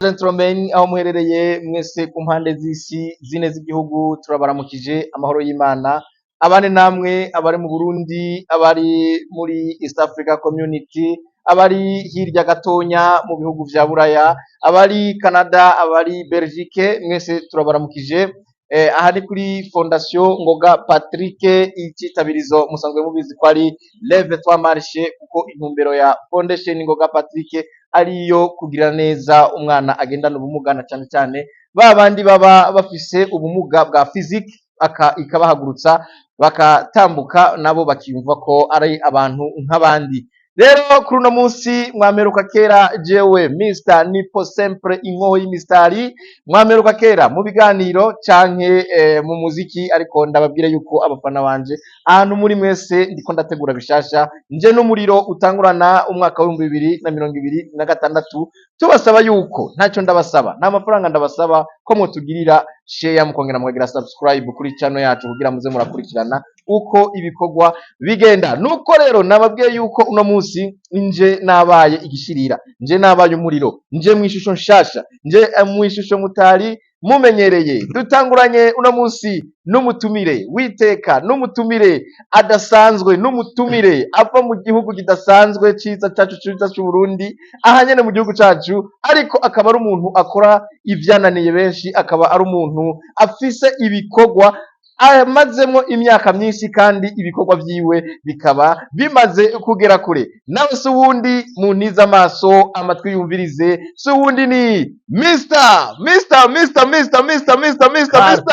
Gentlemen, aho muherereye mwese ku mpande z'isi zine z'igihugu, turabaramukije. Amahoro y'Imana abane namwe, abari mu Burundi, abari muri East Africa Community, abari hirya gatonya mu bihugu vya Buraya, abari Canada, abari Belgique, mwese turabaramukije. Aha ni kuri Fondation Ngoga Patrick. Icitabirizo musanzwe mubizi ko ari Lève toi, marche, kuko intumbero ya Fondation Ngoga Patrick ariyo kugira neza umwana agendana ubumuga, na cane cane ba bandi baba bafise ubumuga bwa physique, ikabahagurutsa bakatambuka, nabo bakiyumva ko ari abantu nk'abandi. Rero kuri uno munsi, mwameruka kera jewe Mr Nipo Sempre, inkoho y'imistari, mwameruka kera mu biganiro canke mu muziki, ariko ndababwira yuko abafana banje ahantu muri mwese, ndiko ndategura bishasha nje n'umuriro utangurana umwaka w'2026. Tubasaba yuko ntacyo ndabasaba, nta mafaranga ndabasaba, ko mutugirira share, mukongera mukagira subscribe kuri channel yacu kugira muze murakurikirana uko ibikorwa bigenda. Nuko rero nababwiye yuko uno munsi nje nabaye igishirira, nje nabaye umuriro, nje mu ishusho nshasha, nje mu ishusho mutari mumenyereye. Dutanguranye uno munsi n'umutumire witeka, n'umutumire adasanzwe, n'umutumire ava mu gihugu kidasanzwe ciza cacu, ciza c'Uburundi, aha nyene mu gihugu cacu, ariko akaba ari umuntu akora ivyananiye benshi, akaba ari umuntu afise ibikorwa amazemwo imyaka myinshi, kandi ibikorwa vyiwe bikaba bimaze kugera kure. Nawe si uwundi, muntize amaso, amatwi yumvirize, si uwundi, ni Mr Mr Mr Mr Mr Mr Mr Mr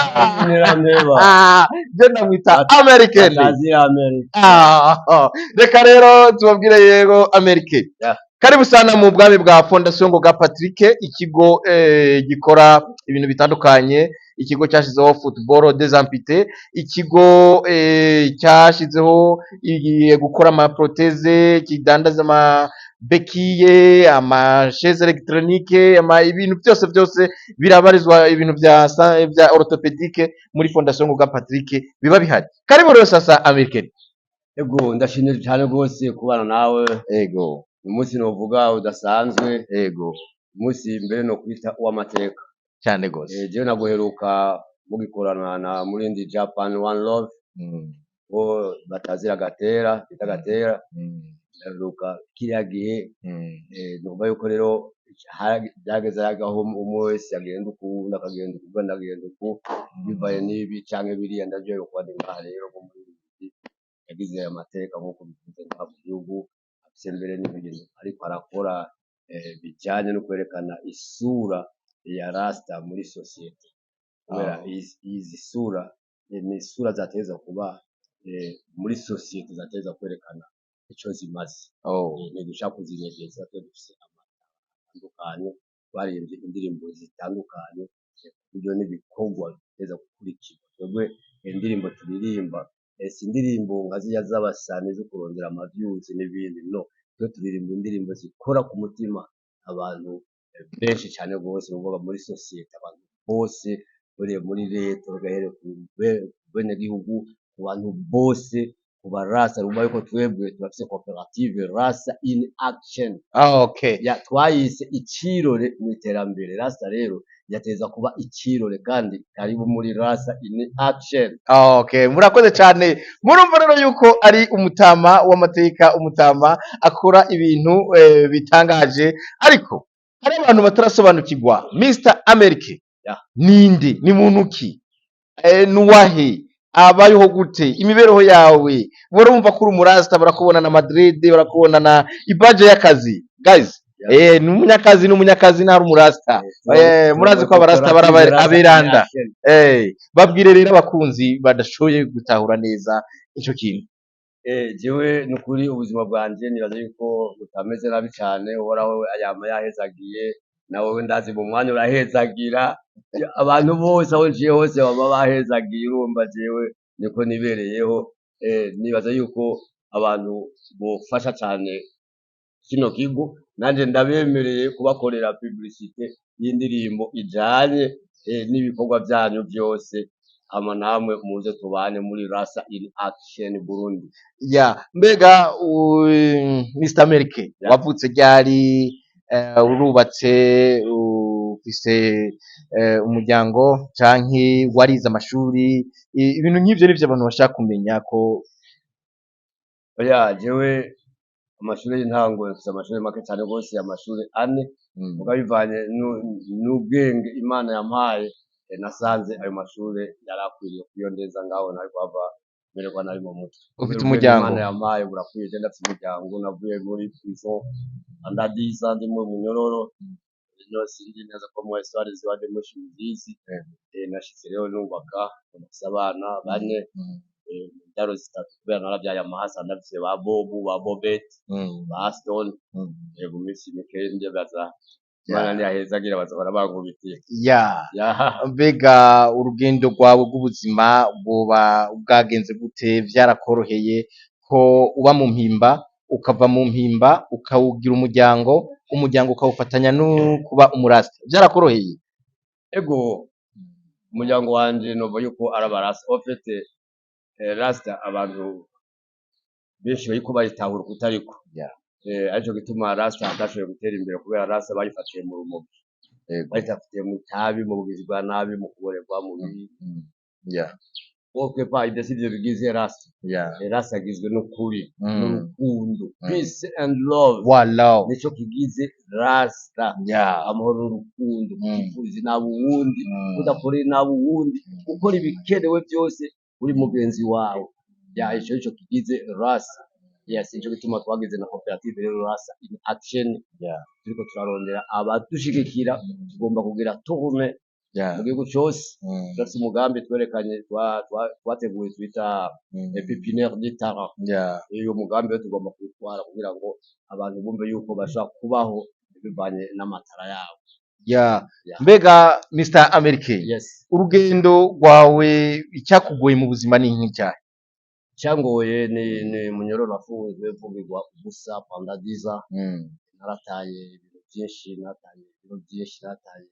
Nyirameba. Ah, je ndamwita American. Atazira Amerika. Ah, reka rero tubabwire yego, Amerike. Yeah. Karibu sana mu bwami bwa Fondation Ngoga Patrick, ikigo gikora ibintu bitandukanye, ikigo cyashyizeho football des amputés, ikigo cyashyizeho gukora ama prothèse, kidandaza ama béquilles, ama chaise électronique, ama ibintu byose byose birabarizwa, ibintu bya orthopédique muri Fondation Ngoga Patrick biba bihari. Karibu rero sasa, American. Ego, ndashimye cyane rwose kubana nawe. Umunsi novuga udasanzwe. Umunsi mbere no kwita uw'amateka. Cyane gose. Jewe naguheruka mugikorana na Murindi Japan One Love, bo batazira gatera bita gatera. Ndaheruka kiriya gihe. Numva yuko rero byageze aho umwe wese agenda uku, uwundi akagenda uku, uwundi akagenda uku, bivaye n'ibi canke biriya. Ndaryohewe kuba ndi ngaha rero nko muri yagize aya mateka nk'uko bivuze ngaha mu gihugu, afise mbere n'ibintu ariko arakora bijanye no kwerekana isura ya rasta muri société, kubera izi sura ni isura zategerezwa kuba muri société, zategerezwa kwerekana ico zimaze. Ntidushaka kuzinyegeza, twe dufise atandukanye, twaririmbye indirimbo zitandukanye, ku buryo n'ibikorwa biteza gukurikirwa. Twebwe indirimbo turirimba si indirimbo nka zirya z'abasani zo kurondera ama views n'ibindi, no twe turirimba indirimbo zikora ku mutima abantu benshi cane gose, ni ukuvuga muri société abantu bose, uhereye muri leta ugaherera ku benegihugu, ku bantu bose, ku barasta. Urumva yuko twebwe turafise koperative Rasta in Action. Ya, twayise icirore mw'iterambere. Rasta rero yateza kuba icirore, kandi karibu muri Rasta in Action. Okay, murakoze cyane. Murumva rero yuko ari umutama w'amateka, umutama akora ibintu bitangaje, ariko hari abantu batarasobanukirwa Mr Amerike. Ninde? Ni muntu ki? Nuwahe? Abayeho gute? Imibereho yawe? Murumva ko uri umurasta, barakubona na Madrid, barakubona na ibaje y'akazi, guys. Ni umunyakazi, ni umunyakazi, ntari umurasta. Murazi ko abarasta bari aberanda. Babwire rero abakunzi badashoboye gutahura neza ico kintu. Jewe nukuri ubuzima bwanje nibaza yuko butameze nabi cane. Uhoraho yama yahezagiye, nawe ndazi mu mwanya urahezagira abantu bose, aho nciye hose baba bahezagiye. Urumva jewe niko nibereyeho. Nibaza yuko abantu bofasha cane kino kigo, nanje ndabemereye kubakorera publicité y'indirimbo ijanye n'ibikorwa vyanyu vyose, hama namwe muze tubane muri Rasta in Action Burundi. Ya, mbega Mr Amerike, wavutse ryari? Urubatse? Ufise umuryango canke warize amashuri? Ibintu nk'ivyo nivyo abantu bashaka kumenya ko. Oya, jewe amashuri y'intango mfise amashuri make cane gose, amashuri 4. Muga bivanye n'ubwenge Imana yampaye, nasanze ayo mashure yari akwiriye kwiyondeza ngaho nari kuhava mererwa nabi mu mutwe. Ufite Kubera ubwenge umuryango? Imana yampaye burakwiye. Je ndafise umuryango, navuye muri prison andadiza ndi mu munyororo no sinzi neza ko mu histoire ziwaje muri muzizi. Nashitse rero nubaka, mfise abana 4, imbyaro 3, kubera naravyaye amahasa. Ndafise ba Bobu, ba Bobet, ba Aston. Mu minsi mike ndibaza Imana niyahezagira bazohora bankubitiye. Ya. Ya. Mbega urugendo rwawe rw'ubuzima bwoba bwagenze gute? Vyarakoroheye ko uba mu Mpimba, ukava mu Mpimba ukawugira umuryango, umuryango ukawufatanya no kuba umurasta? Vyarakoroheye? Ego, umuryango wanje nova yuko ari abarasta. En fait, rasta abantu benshi bariko bayitahura kutariko. Arico gituma rasta atashoboye gutera imbere, kubera rasta bayifatiye mu rumogi, bayifatiye mu itabi, mu bugizi bwa nabi, mu kuborerwa, mu bibi. Ok, pa ivyo sivyo bigize rasta. Rasta agizwe n'ukuri, n'urukundo, peace and love. Voilà. Nico kigize rasta. Amahoro n'urukundo, kutifuriza inabi uwundi, kudakorera inabi uwundi, gukora ibikenewe byose uri mugenzi wawe. Ya, ico nico kigize rasta. Yes, nico gituma twagize na koperative rero Rasta in Action. Turiko turarondera abadushigikira, tugomba kugira tournée mu gihugu cose. Turafise umugambi twerekanye, twateguye twita pépinière du talent. Uyo mugambi rero tugomba kuwutwara kugira ngo abantu bumve yuko bashobora kubaho bivanye n'amatara yabo. Yeah. Mbega Mr American, Yes. urugendo rwawe, icyakugoye mu buzima ni nk'icyahe? Icyangoye ni munyororo afunzwe mvugirwa ubusa pendant 10 ans. Narataye ibintu byinshi, narataye ibiro byinshi, narataye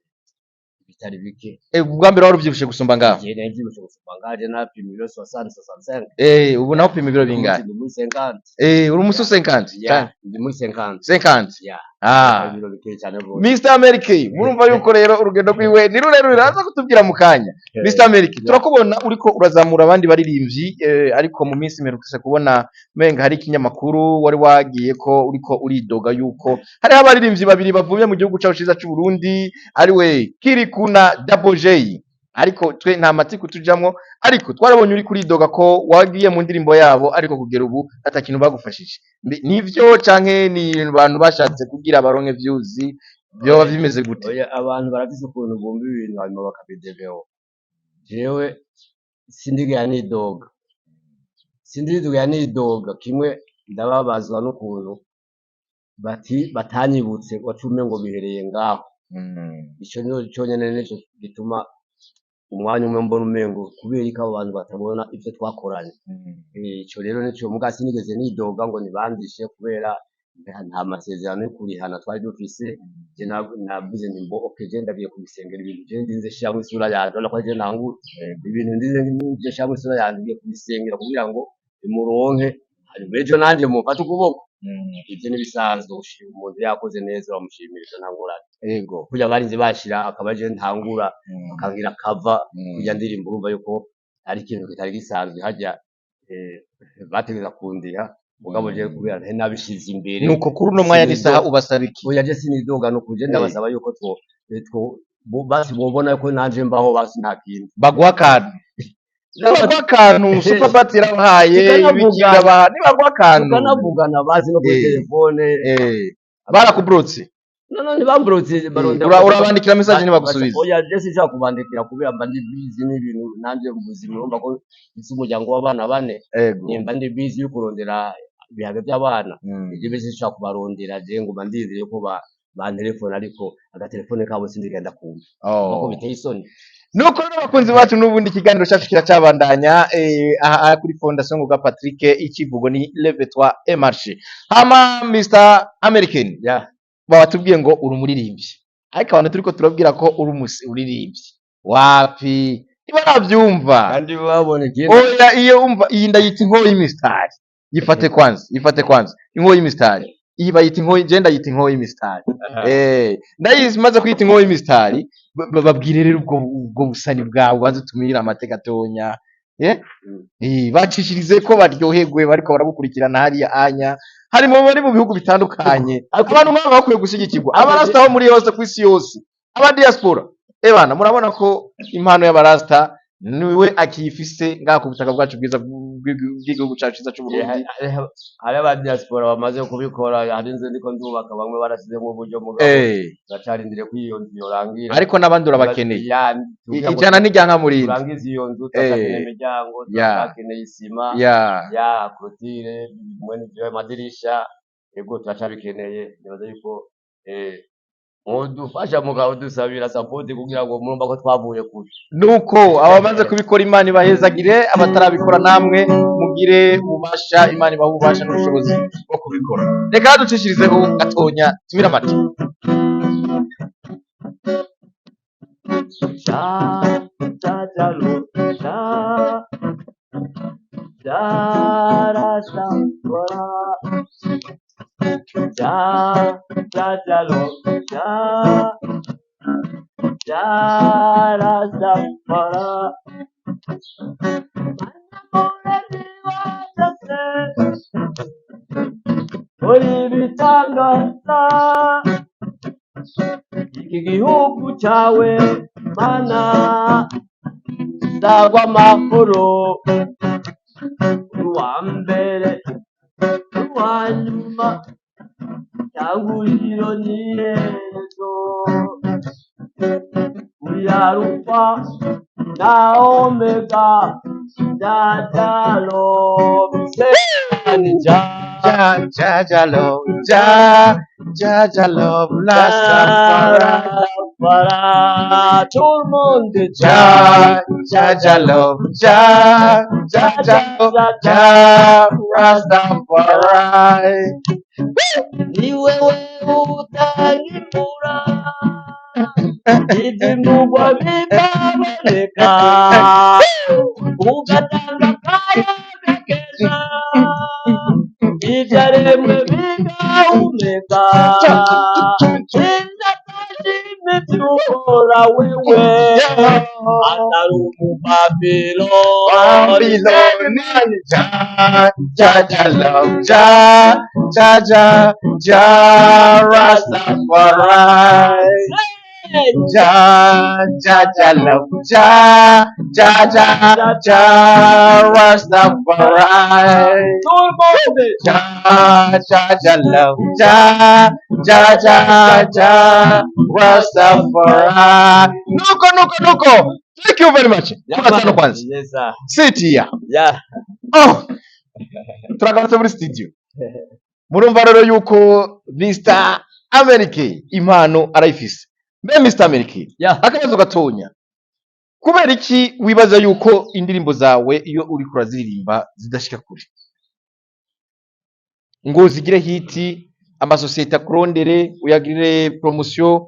ibitari bike. Ubwa mbere wari uvyibushe gusumba ngaho? Je nari mvyibushe gusumba ngaje, napima ibiro 60, 65. Ubu naho upima ibiro bingahe? Ndi muri 50. Uri umusi 50? Yeah, ndi muri 50. 50? Yeah. Ah. Ibiro bikeyi cyane rwose. Mr American, murumva yuko rero urugendo rwiwe ni rurerure, araza kutubwira mu kanya. Mr American, turakubona uriko urazamura abandi baririmbyi, ariko mu minsi mperutse kubona menga hari ikinyamakuru wari wagiye ko uriko uridoga yuko hariho abaririmbyi babiri bavuye mu gihugu cacu ciza c'u Burundi, ariwe Kirikou na Double J. Ariko twe nta matiku tujamwo, ariko twarabonye uri kuridoga ko wagiye mu ndirimbo yabo, ariko kugera ubu ata kintu bagufashije. Nivyo canke ni abantu bashatse kugira baronke views? Vyoba bimeze gute? Oya, abantu barafise ukuntu bumva ibintu hanyuma bakabideveho. Jewe sindigera nidoga, sindigera nidoga. Kimwe ndababazwa n'ukuntu bati batanyibutse, wacume ngo bihereye ngaho. Ico nico conyene nico gituma umwanya umwe mbona umengo kubera ko abo bantu batabona ivyo twakoranye. Ico rero nico, muga sinigeze nidoga ngo nibandishe, kubera nta masezerano yo kurihana twari dufise. Je navuze nti mbo okay, je ndagiye kubisengera ibintu, je ndinze shiramwo isura yanje, urabona ko je ntangura ibintu, ndinze nje shiramwo isura yanje, ngiye kubisengera kugira ngo muronke, hanyuma ejo nanje mumfate ukuboko. Ivyo nibisanzwe, gushima umuntu yakoze neza uramushimira, ivyo nta ngorane. Kurya barinze bashira akaba je ntangura bakangira kava kurya ndirimbo, urumva yuko ari ikintu kitari gisanzwe harya, bategereza kundiha, mugabo je kubera ntari nabishize imbere. Nuko kuri uno mwanya n'isaha ubasaba iki? Oya, je sinidoga, nuko je ndabasaba yuko two basi bobona ko nanje mbaho, basi nta kindi. Baguha akantu, nibaguha akantu. Superbat irabahaye. Tukanavugana. Ibiki irabaha, nibaguha akantu. Tukanavugana basi no kuri telefone. Barakuburotse? No, ntibamburotse, barondera. Urabandikira message ntibagusubiza? Oya, je sinshobora kubandikira kubera mba ndi busy n'ibintu nanje mu buzima. Urumva ko mfise umuryango w'abana 4. Nimba ndi busy yo kurondera ibihaga by'abana, ivyo bese sinshobora kubarondera. Je nguma ndindiriye ko bantelefone, ariko agatelefone kabo sindigenda kumva. Urumva ko biteye isoni. Nuko rero abakunzi bacu, n'ubundi ikiganiro cyacu kiracabandanya, aha kuri Fondation Ngoga Patrick, ikivugo ni lève toi et marche. Hama Mr American, babatubwiye ngo uri umuririmbyi, ariko abantu turiko turabwira ko uri umuririmbyi wapi, ntibaravyumva. Kandi babona ikindi. Oya, iyo umva iyi ndayita inkoho y'imisitari. Yifate kwanza, yifate kwanza inkoho y'imisitari. Iyi bayita inkoyi, je ndayita inkoyi y'imisitari. Ndayizi, maze kwita inkoyi y'imisitari. Babwire rero ubwo busani bwawe, baze utumire amateka atonya. Bacishirize ko baryoherwe bariko baragukurikirana hariya anya harimo bari mu bihugu bitandukanye. Abantu nk'aba bakwiye gushyigikirwa, abarasta aho muri hose ku isi yose, aba diaspora. Ebana, murabona ko impano y'abarasta niwe akiyifise ngaha ku butaka bwacu bwiza bw'igihugu cacu ciza c'Uburundi. Hari aba diaspora bamaze kubikora. Hari inzu ndiko ndubaka, bamwe barasizemo uburyo, mugabo turacarindiriye ko iyo nzu yorangira. Ariko n'abandi urabakeneye. Ya, kugira ngo Ijana n'irya nkamurindi. turangize iyo nzu, turacakeneye imiryango, turacakeneye isima, ya clôture, bimwe n'ivyo, amadirisha. Ego, turacabikeneye. Nibaza yuko mwodufasha mukadusabira support kugira ngo murumva ko twavuye kure. Nuko abamaze kubikora, Imana ibahezagire. Abatarabikora, namwe mugire ububasha, Imana ibahe ububasha n'ubushobozi bwo kubikora. Reka ducishirizeho gatonya, tumire amata. Ja, ja, ja, lo, ja, ja, ra, sa, ra. Ja, ja, ja, lo, ja, ja, ra, sa, ra. Mana byose, uri ibitangaza, iki gihugu cyawe Mana sangwa amahoro, uwa mbere n'uwa nyuma, cyangwa n'iherezo, uri Alufa na Omega, jajalo bisani ja. Ja, ja, ja, lo, ja, ja, ja, love, Rastafari. Rastafari, tout le monde. Ja, ja, ja, love, ja, ja, ja, ja, Rastafari. Ni wewe utanga imvura, ivyimburwa bikaboneka, ugatanga akayaga keza, ivyaremwe bigahumeka. Indatashima ivyo ukora wewe, atari umubabiloni. Babylon, ja, ja, ja, love, ja, ja, ja, ja, Rastafari. Ja, ja, ja, love, ja, ja, ja, ja, Rastafari. Tout le monde. Ja, ja, ja, love, ja, ja, ja, ja, Rastafari. Nuko, nuko, nuko. Thank you very much. Tugatano kwanza. Yes, sir. Sit here. Yeah. Oh, turagarutse muri studio. Murumva rero yuko Mr. Amerike impano arayifise. Mbe Mr. Amerike, akabazo gatonya. Kubera iki wibaza yuko indirimbo zawe iyo uriko uraziririmba zidashika kure? Ngo zigire hit, amasosiyete akurondere, uyagirire promotion,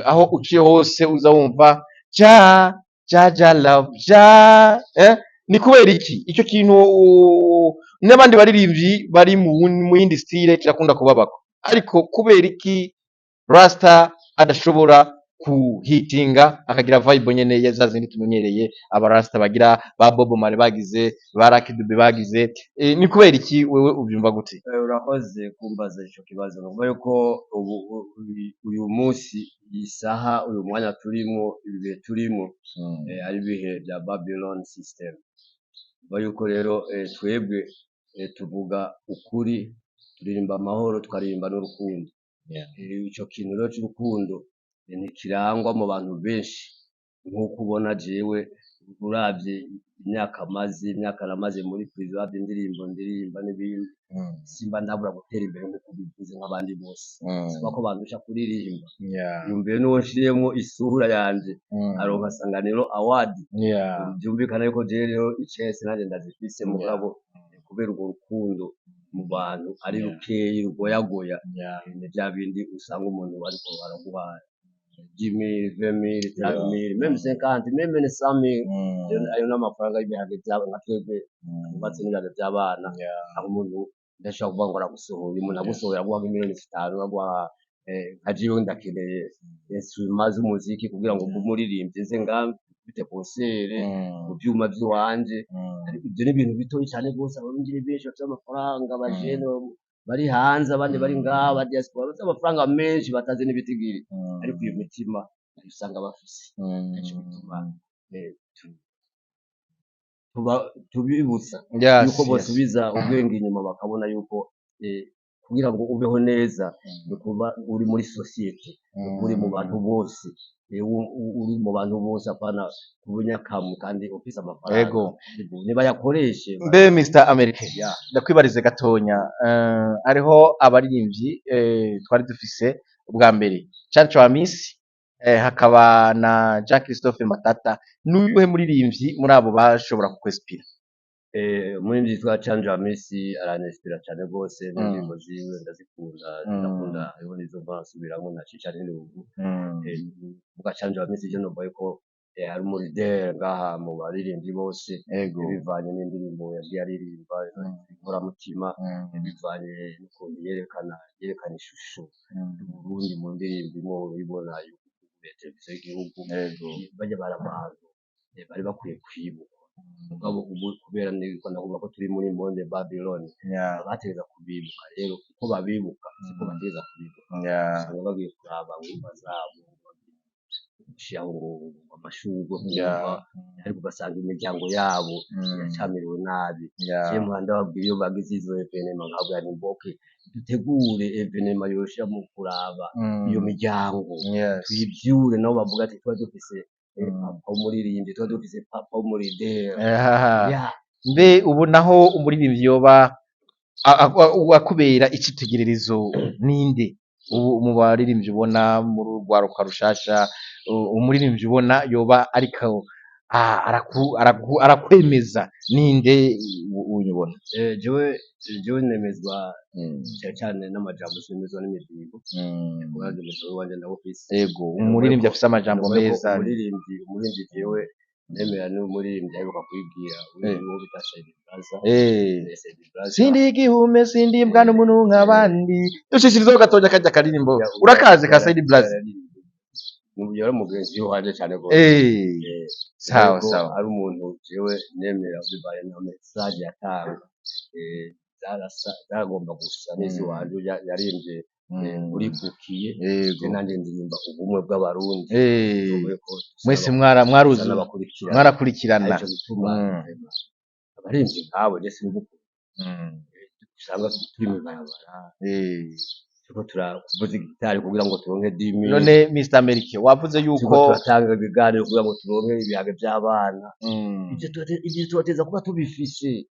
aho uciye hose uza wumva ja ja ja love ja, eh? Ni kubera iki icyo kintu n'abandi baririmbyi bari mu yindi style kirakunda kubabako, ariko kubera iki Rasta adashobora kuhitinga akagira vibe nyene ya za zindi tumenyereye abarasta bagira, ba Bob Marley bagize, ba Lucky Dube bagize? Ni kubera iki? Wewe ubyumva gute? Urakoze kumbaza ico kibazo. Nukuvuga yuko ubu uyu munsi, iyi saha, uyu mwanya turimo, ibi bihe turimo, ari ibihe bya Babylon system. Nukuvuga yuko rero twebwe tuvuga ukuri, turirimba amahoro, tukaririmba n'urukundo. Ico kintu rero c'urukundo ntikirangwa mu bantu benshi nk'uko ubona jewe. Uravye imyaka maze, imyaka namaze muri prison, uravye indirimbo ndirimba n'ibindi, simba ndabura gutera imbere nk'uko ubivuze nk'abandi bose. Sikuvuga ko bandusha kuririmba. Yumviye n'uwo nshiriyemwo isura yanje aronka Sanganiro Award. Vyumvikana yuko jewe rero icese nanje ndazifise, mugabo kubera urwo rukundo mu bantu ari rukeyi, rugoyagoya, ni vya bindi usanga umuntu bariko baraguha 10 000, 20 000, 30 000, même 50, même 100 000. Rero ayo n'amafaranga y'ibiharage vyabo, nka twebwe twubatse n'ibiharage vy'abana, aho umuntu Ndashobora kuvuga ngo aragusohoye, umuntu agusohoye aguha 5 miliyoni, aguha nka jewe ndakeneye instrument z'umuziki kugira ngo mbe umuririmbyi, nze ngambite concert mu vyuma vy'iwanje. Ariko ivyo ni ibintu bitoyi cane gose. Abarundi ni benshi bafise amafaranga, abajene bari hanze, abandi bari ngaha, aba diaspora bafise amafaranga menshi batazi n'ibitigiri, ariko iyo mitima nayo usanga bafise. Nico gituma tubibutsa yuko bosubiza ubwenge inyuma, bakabona yuko kugira ngo ubeho neza ni kuba uri muri société, uri mu bantu bose, uri mu bantu bose, apana kuba unyakamu kandi ufise amafaranga. Nibayakoreshe. Mbe Mr America, Ya. ndakwibarize gatonya. Hariho abaririmbyi twari dufise ubwa mbere, Canjo Amisi, hakaba na Jean Christophe Matata. N'uyuhe muririmbyi muri abo bashobora kukwespira? Umuririmbyi yitwa Canjo Amisi araninspira cane rwose, n'indirimbo ziwe ndazikunda. Ndakunda, hariho n'izo mpora nsubiramwo na Cica n'Irungu. Vuga Canjo Amisi, je novuga yuko ari umu leader ngaha mu baririmbyi bose, bivanye n'indirimbo yagiye aririmba inkoramutima, bivanye n'ukuntu yerekana ishusho y'Uburundi mu ndirimbo imwe, uribona ya televiziyo y'igihugu. Barya bari abantu bari bakwiye kwibukwa, mugabo ubu kubera niko ndavuga ko turi muri monde Babylon, bategereza kubibuka. Rero uko babibuka siko bategereza kubibuka. Usanga bagiye kuraba ngumba zabo, gushiraho ngo amashurwe kumva, ariko ugasanga imiryango yabo iracamiriwe nabi. Je mpora ndababwira iyo bagize izo événements, nkababwira nti mboke dutegure événement yoshira mu kuraba iyo miryango, tuyivyure, nabo bavuga ati tuba dufise papa w'umuririmbyi, tuba dufise papa w'umu leader. Yeah. Mbe ubu naho umuririmbyi yoba akubera icitegererezo ninde ubu mu baririmbyi ubona muri urwaruka rushasha? Umuririmbyi ubona yoba ariko arakwemeza ninde unyubona? Jewe nemezwa cyane cyane n'amajambo, sinemezwa n'imidiho, kubera umudiho wanje ndawufise. Ego, umuririmbyi afise amajambo meza. Umuririmbyi jewe nemera ni umuririmbyi aheruka kwigira uwo bita Saidi Brazza. Saidi Brazza. Sindi igihume, sindi imbwa n'umuntu nk'abandi. Dushishirizeho gatonya kajya karirimbo. Urakazi ka Saidi Brazza? Yari umugenzi wanje cyane rwose. Sawa. Ariko Sawa. ari umuntu jewe nemera bivaye na message yatanga, zaragomba gusa n'iziwanje yarimbye urikukiye. Je nanje ndirimba ubumwe bw'Abarundi. Nuvuge ko dusa Mwese mwaruzu dusa n'abakurikirana. Mwarakurikirana. Arico gituma abarimvyi nk'abo je sinzi ukuntu usanga turi mw'ibarabara, turiko turavuza igitari kugira ngo turonke 10 000. None Mr Amerike, wavuze Turiko yuko turatanga ibiganiro kugira ngo turonke ibihaga vy'abana. Ivyo tubateza kuba tubifise.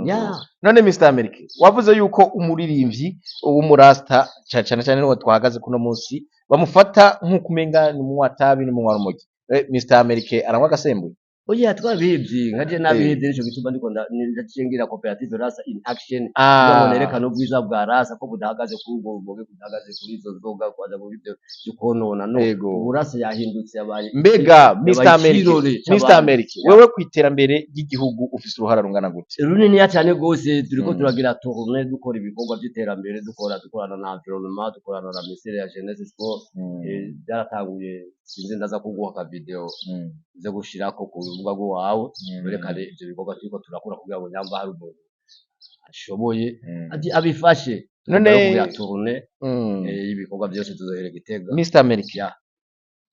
Ya. None Mr Amerike, wavuze yuko umuririmbyi w'umurasta cane cane niwo twahagaze kuno munsi bamufata nk'uko umenga ni umunywa tabi n'umunywa rumogi. Mr Amerike aranywa agasembuye? Oya, twabihevye, nka je nabihevye, nico gituma ndiko ndaciye ngira koperative Rasta in Action kugira ngo nerekane ubwiza bwa rasta, ko budahagaze kuri ubwo buboge, budahagaze kuri izo nzoga, kwaza muri ivyo vyo konona, no. Ubu rasta yahindutse, yabaye Mbega Mr yabaye Amerike, ikirore Mr c'abandi. Amerike, wewe kwiterambere ry'igihugu ufise uruhara rungana gute? Runiniya cyane rwose. Turiko turagira tournée, dukora ibikorwa by'iterambere, dukorana na environnement, dukorana na ministère ya jeunesse sport. Byaratanguye, sinzi, ndaza kuguha aka video uze gushirako ku rubuga rw'iwawe, werekane ivyo bikorwa turiko turakora kugira ngo nyamba hari umuntu ashoboye ati abifashe. None Tugomba kugira tournée y'ibikorwa byose, tuzohera Gitega. Mr Amerike, Ya.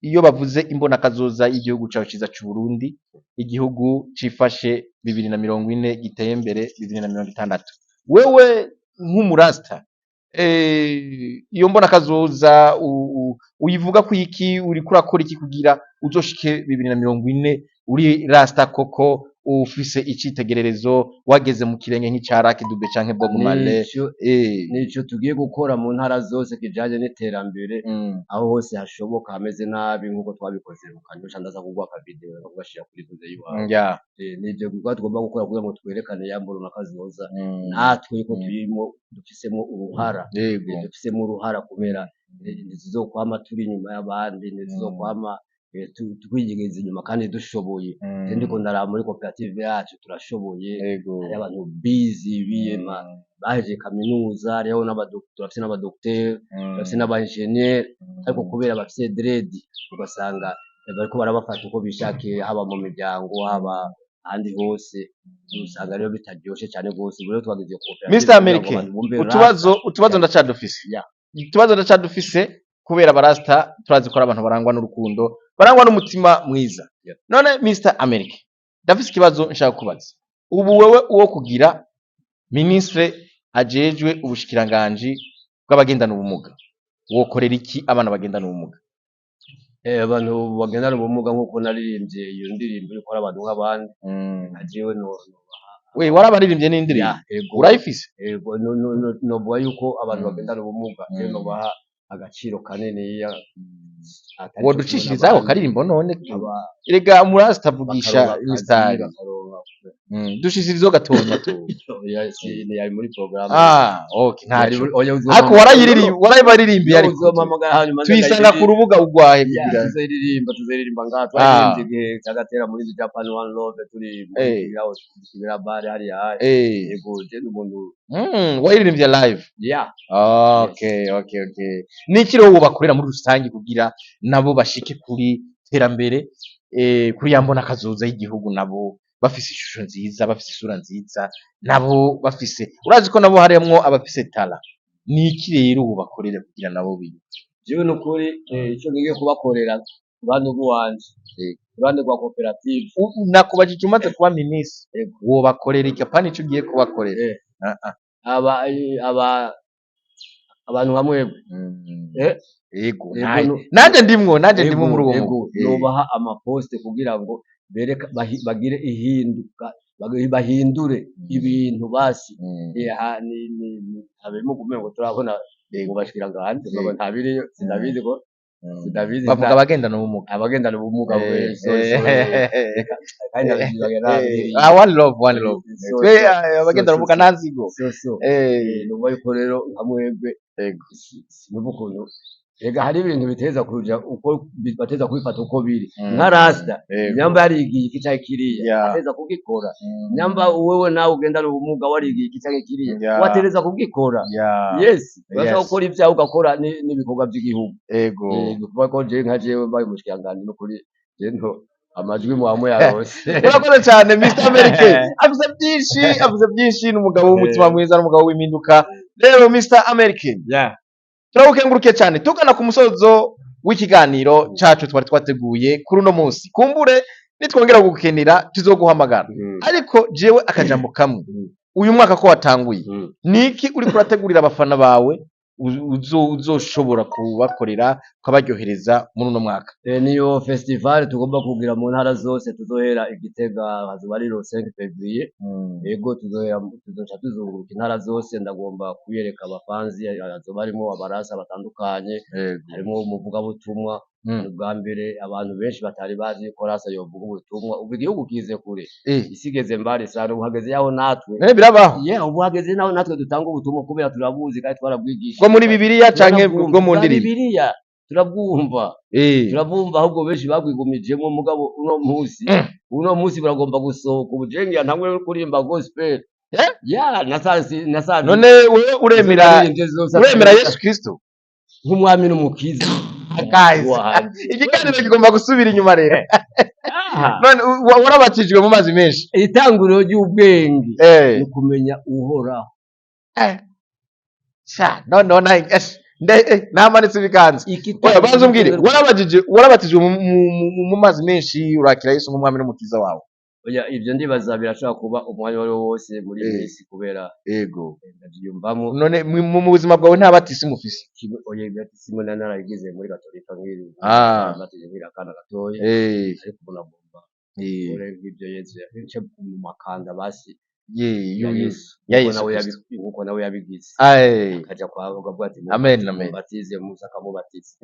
iyo bavuze imbonakazoza y'igihugu cawe ciza c'u Burundi, igihugu cifashe 2040, giteye imbere 2060, wewe nk'umurasta, iyo mbonakazoza uyivuga ko iki? Uriko urakora iki kugira uzoshike 2040 uri rasta koko, ufise icitegererezo, wageze mu kirenge nk'ica Lucky Dube canke Bob Marley? Nico nico tugiye gukora mu ntara zose kijanye n'iterambere, aho hose hashoboka hameze nabi, nk'uko twabikoze mu Kanyosha. Ndaza kuguha aka video no kugashira kuri tuze iwawe. Nivyo bikorwa tugomba gukora kugira ngo twerekane ya mbonakazoza, natwe ko turimo, dufisemo uruhara. Dufisemo uruhara kubera ntituzokwama turi inyuma y'abandi, ntituzokwama. Twigiriza inyuma kandi dushoboye. Je ndiko ndaraba muri koperative yacu turashoboye. Hariho abantu bize, biyema, bahejeje kaminuza, hariho turafise n'abadokiteri, turafise n'aba engineer, ariko kubera bafise dread ugasanga bariko barabafata uko bishakiye, haba mu miryango, haba ahandi hose, usanga rero bitaryoshe cane gose. Ubu rero twagize iyo koperative Mr kugira ngo Amerike, abantu bumve utubazo rasta. Utubazo ndacadufise. Utubazo ndacadufise kubera abarasta turazi ko ari abantu barangwa n'urukundo, barangwa n'umutima mwiza. None Mr Amerike, ndafise ikibazo nshaka kubaza. Ubu wewe uwo kugira ministre ajejwe ubushikiranganji bw'abagendana ubumuga, wokorera iki abana bagendana ubumuga? Abantu bagendana ubumuga, nk'uko naririmbye iyo ndirimbo yuko ari abantu nk'abandi, nka jewe no We warabaririmbye n'indirimbo? Ya, ego. Urayifise? Ego, novuga yuko abantu bagendana ubumuga jewe nobaha agaciro kaniniya atari co kimwe Woducishirizaho n'abandi. karirimbo none? Erega umurasta avugisha Bakaronka akazi, imisitari. bakaronka Dushishirizeho gatonya tu. Oya, si yari muri programme. Ah, okay, Yari ntaco. oya, Ariko warayiririmba, warayibaririmbye ariko. Uzompamagara hanyuma nze Tuyisanga ku ndayiririmba. rubuga ugwahe Ya, kugira tuzoririmba ngaha. Twaririmbye igihe cagatera muri Japan One Love, turi muri Kibira bar hariya. Yego, je ndi umuntu Wayiririmbye live? Ya. Okay. Niki rero wobakorera muri rusange kugira nabo bashike kuri terambere, kuri ya mbona kazoza y'igihugu, nabo bafise ishusho nziza, bafise isura nziza, nabo bafise, urazi ko nabo harimwo abafise tala? Niki rero wobakorera kugira nabo bi Jewe nukuri, ico ngiye kubakorera ku ruhande rw'iwanje, ku ruhande rwa koperative, Nakubajije umaze kuba minisitiri wobakorera iki, apana ico ugiye kubakorera. Ah, ah. Aba abantu nka mwebwe, Yego. Ego, Nanje ndimwo, nanje ndimwo muri uwo ego, mugwi. Nobaha amaposte kugira ngo bereka bagire ihinduka, bahindure ibintu basi. Habemo kumengo turabona mu bashikiranganji baba ntabiriyo, sinabizi ko sinabizi. Bavuga abagendana ubumuga. Abagendana ubumuga, we sorry, sorry, kandi ndabyibagira nabi. Ah, one love, one love. So, Twe so, abagendana so, ubumuga so, nta nzigo. So numva yuko rero nka mwebwe sinumva ukuntu, ega hari ibintu biteza kuja uko bateza kubifata uko biri. Nka rasta, nyamba yarigiye iki canke kiriya, ateza kugikora. Nyamba wewe nawe ugendana ubumuga warigiye iki canke kiriya, watereza kugikora. Yes, urashobora gukora ivyawe, ugakora n'ibikorwa vy'igihugu. Kuvuga ko jewe, nka jewe mbaye umushikiranganji, n'ukuri je nto amajwi mwamwe yarose. Urakoze cyane, Mr Amerike. Avuze byinshi, avuze byinshi, ni umugabo w'umutima mwiza, n'umugabo w'impinduka. Rero Mr Amerike, turagukengurukiye cyane. Tugana ku musozo w'ikiganiro cacu twari twateguye kuri uno munsi. Kumbure nitwongera kugukenera tuzoguhamagara. Ariko jewe akajambo kamwe. Uyu mwaka ko watanguye, niki uriko urategurira abafana bawe uzoshobora kubakorera ukabaryohereza muri uno mwaka? Niyo festival tugomba kugira mu ntara zose. Tuzohera i Gitega, hazoba ari le 5 février. Yego, tuzohera, tuzoca tuzunguruka intara zose. Ndagomba kuyereka abafanzi, hazoba harimo abarasa batandukanye, harimo umuvugabutumwa. Ni ubwa mbere abantu benshi batari bazi yuko rasa yovuga ubutumwa. Ubu igihugu kize kure, isi igeze mbali sana. Ubu hageze yaho natwe Birabaho. Yeah, ubu hageze naho natwe dutanga ubutumwa kubera turabuzi kandi twarabwigishije. Bwo muri Bibiliya canke Turabwumva. bwo mu Bwa ndirimbo? Bibiliya turabwumva. Turabwumva, ahubwo benshi babwigumijemo. Mugabo uno munsi, uno munsi buragomba gusohoka. Ubu je ngira ntangure kuririmba gospel. Ya, nasanze nasanze None wewe uremera naririmbye zose uremera Yesu Kristo nk'umwami n'umukiza Guys, wanje. ikiganiro kigomba gusubira inyuma rero. Aha. None warabatijwe mu mazi menshi? Itanguriro ry'ubwenge ni kumenya Uhoraho. Sha, noneho nawe namanitse ibiganza. Oya, banza umbwire, warabatijwe mu mazi menshi, urakira Yesu nk'umwami n'umukiza wawe? Oya, ibyo ndibaza birashobora kuba umwanya uwo ari wo wose muri iyi minsi kubera ndabyiyumvamo. None mu buzima bwawe nta batisimu ufise? Kimwe, oya, batisimu nari narayigize muri gatolika nkiri batije nkiri akana gatoya, ariko ubu nagomba nkore nk'ibyo Yesu yace mu makanda basi ya Yesu, ya nkuko Yesu nawe Kristo. nkuko nawe yabigize, Aye. akaja kwa akavuga ati Amen, amen. mubatize, Musa akamubatiza.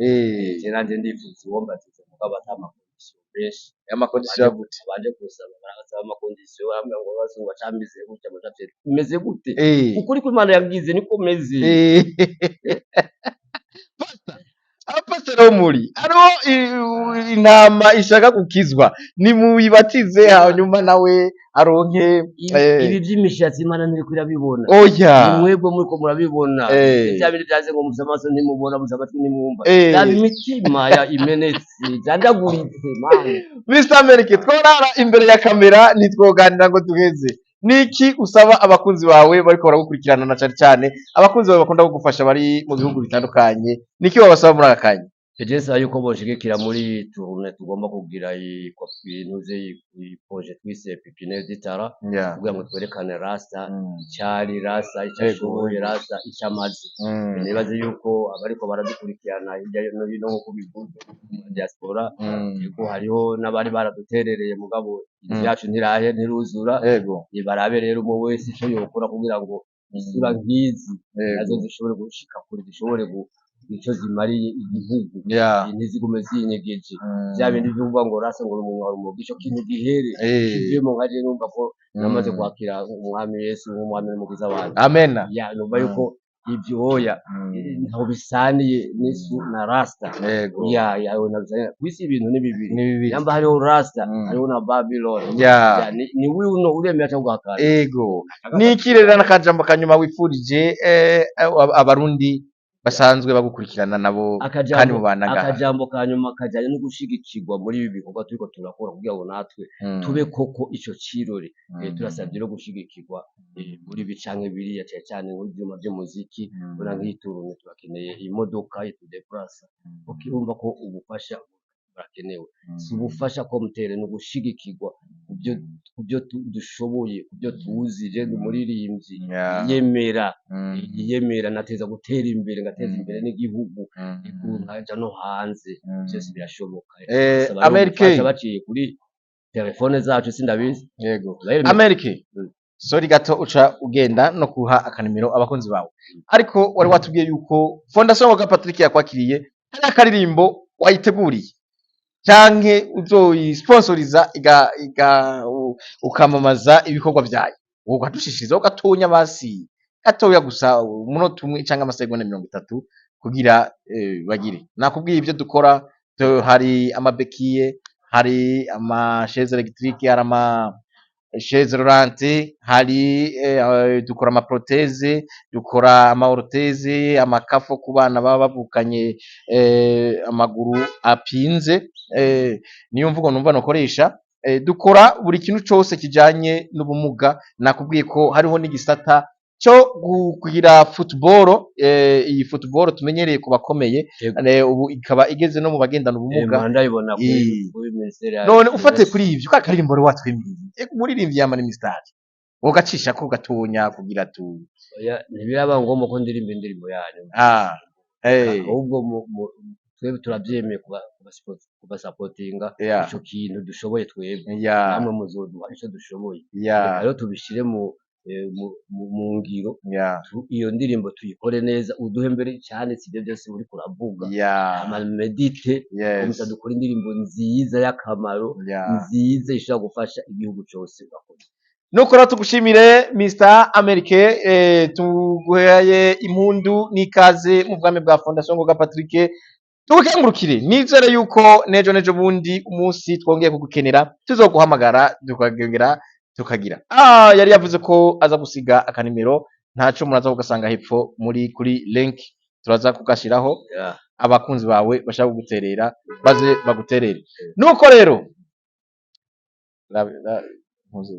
Je nanje ndifuza uwo mbatiza, mugabo ata ma conditions menshi. Ama conditions ya gute? Baje kusaba, barasaba ama conditions, bambwira ngo bazungu bacamize gutya, mucafye meze gute? Ukuri ko Imana yagize niko meze. Pastor, abapasiteri bo muri hariho Intama ishaka gukizwa nimuyibatize, hanyuma nawe aronke. Ibi vy'imishatsi Imana ntiriko irabibona. Oya. Ni mwebwe muriko murabibona. Vya bindi vyaze ngo mufise amaso ntimubona, mufise amatwi ntimwumva. Raba imitima ya imenetse, janjaguritse, man. Mr. Amerike, tworara imbere ya kamera ntitwoganira ngo duheze. Niki usaba abakunzi bawe bariko baragukurikirana, na cane cane abakunzi bawe bakunda kugufasha bari mu bihugu bitandukanye? Niki wabasaba muri aka kanya? Je nsaba yuko bonshigikira muri tournée tugomba kugira, intuze, iyi projet twise Pépinière du Talent, kugira ngo twerekane rasta icari, rasta ico ashoboye, rasta ico amaze. Nibaze yuko abariko baradukurikirana hirya no hino, nkuko bivuze, mu diaspora, yuko hariho n'abari baraduterereye, mugabo inzu yacu ntirahe, ntiruzura. Nibarabe rero umwe wese ico yokora kugira ngo isura nk'izi nazo zishobore gushika kure, zishobore ico zimariye igihugu, ntizigume zinyegeje. Vya bindi vyuvuga ngo rasta ngo umuntu umuga, ico kintu gihere, kivemo. Nkaje numva ko namaze kwakira umwami Yesu nk'umwami n'umukiza wanje. Amena. Ya, numva yuko ivyo oya, ntaho bisaniye n'isu na rasta. Ya, nabisaniye kwisi, ibintu ni bibiri. Ni bibiri. Yamba hariho rasta, hariho na Babylon. Ya, ni wiuno uremera cyangwa ugahakana. Ego. Niki rero n'akajambo kanyuma wifurije abarundi basanzwe bagukurikirana nabo kandi Akajambo mubana ngaha? Akajambo ka nyuma kajanye no gushigikirwa muri ibi bikorwa turiko turakora, kugira ngo natwe tube koko ico cirore. Turasabye rero gushigikirwa muri ibi canke biriya, cane cane nk'ivyuma vy'umuziki. Ubona nk'iyi tournée turakeneye imodoka itudeplasa. Ukirumva ko ubufasha burakenewe, si ubufasha komutere, ni ugushigikirwa kubyo dushoboye, kubyo tuzi. Je ndi umuririmbyi yemera, yiyemera, nateza gutera imbere, ngateza imbere n'igihugu, nkaja no hanze, byose birashoboka. Bisaba rero Amerike. ubufasha baciye kuri telefone zacu, sindabizi. Yego. Bayiremeye. Amerike. Sorry gato, uca ugenda no kuha akanimero abakunzi bawe, ariko wari watubwiye yuko Fondation Ngoga Patrick yakwakiriye, hari akaririmbo wayiteguriye canke uzoyisponsoriza iga ukamamaza ibikorwa vyayo, ukadushishirizaho gatonya, basi gatoya gusa, umunota umwe canke amasegonda 30, kugira bagire. Nakubwiye ibyo dukora, hari ama béquilles, hari ama chaises électriques, hari ama chaise roulante, hari dukora ama prothèses, dukora ama orthèses, amakafo ku bana baba bavukanye amaguru apinze, niyo mvugo numva nokoresha. Dukora buri kintu cose kijanye n'ubumuga. Nakubwiye ko hariho n'igisata cyo kugira football, iyi football tumenyereye ku bakomeye, ubu ikaba igeze no mu bagendana ubumuga. Ndayibona kuri ministeri ya None ufate kuri ivyo ka karirimbo wari watwemereye, umuririmbyi yamara imisitari, wogacisha ko gatonya kugira tu Oya, ntibiraba ngombwa ko ndirimba indirimbo yanyu. Ahubwo twebwe turavyemeye kubasapotinga ico kintu dushoboye twebwe, namwe muzoduha ico dushoboye. Reka rero tubishire mu ngiro, iyo ndirimbo tuyikore neza, uduhe mbere icanditse ivyo vyose uriko uravuga, hama medite, gusa dukore indirimbo nziza y'akamaro, nziza ishobora gufasha igihugu cose. Urakoze. Nuko rero tugushimire, Mr Amerike, tuguhaye impundu n'ikaze mu bwami bwa Fondation Ngoga Patrick. Tugukengurukire, nizere yuko nejo nejo bundi umunsi twongeye kugukenera tuzoguhamagara, tukagera tukagira. Yari yavuze ko aza gusiga akanimero, ntaco muraza kugasanga hepfo muri kuri link, turaza kugashiraho. Abakunzi bawe bashaka kuguterera baze baguterere. Nuko rero ntuzi.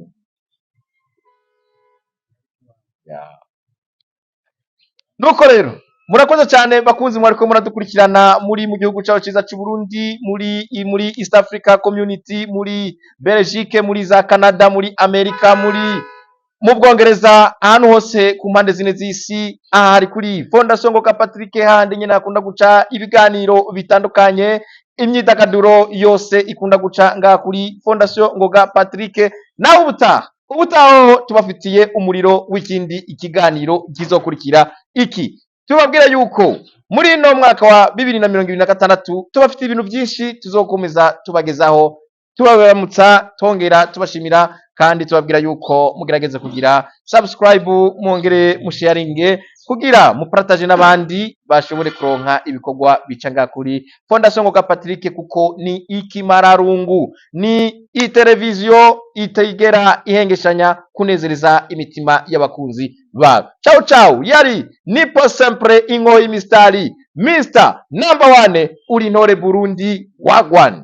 Ya. Nuko rero murakoze cyane bakunzi mwariko muradukurikirana muri mu gihugu cyacu cyiza cy'u Burundi, muri East Africa Community, muri Belgique, muri za Canada, muri Amerika, muri mu Bwongereza, ahantu hose ku mpande zine z'isi. Aha hari kuri Fondation Ngoga Patrick, handi nyine hakunda guca ibiganiro bitandukanye, imyidagaduro yose ikunda guca ngaha kuri Fondation Ngoga Patrick. Nawe ubutaha ho tubafitiye umuriro w'ikindi ikiganiro kizokurikira iki. Tubabwira yuko muri ino mwaka wa 2026 tubafitiye ibintu byinshi tuzokomeza tubagezaho. Tubaramutsa, tongera tubashimira kandi tubabwira yuko mugerageze kugira subscribe, mwongere musharinge kugira mupartage n'abandi bashobore kuronka ibikorwa bica ngaha kuri Fondation Ngoga Patrick, kuko ni ikimararungu, ni iteleviziyo itigera ihengeshanya kunezereza imitima y'abakunzi babo. Ciao ciao, yari Nipo Sempre, inkoyi mistari, Mr Number One, uri ntore Burundi wagwan.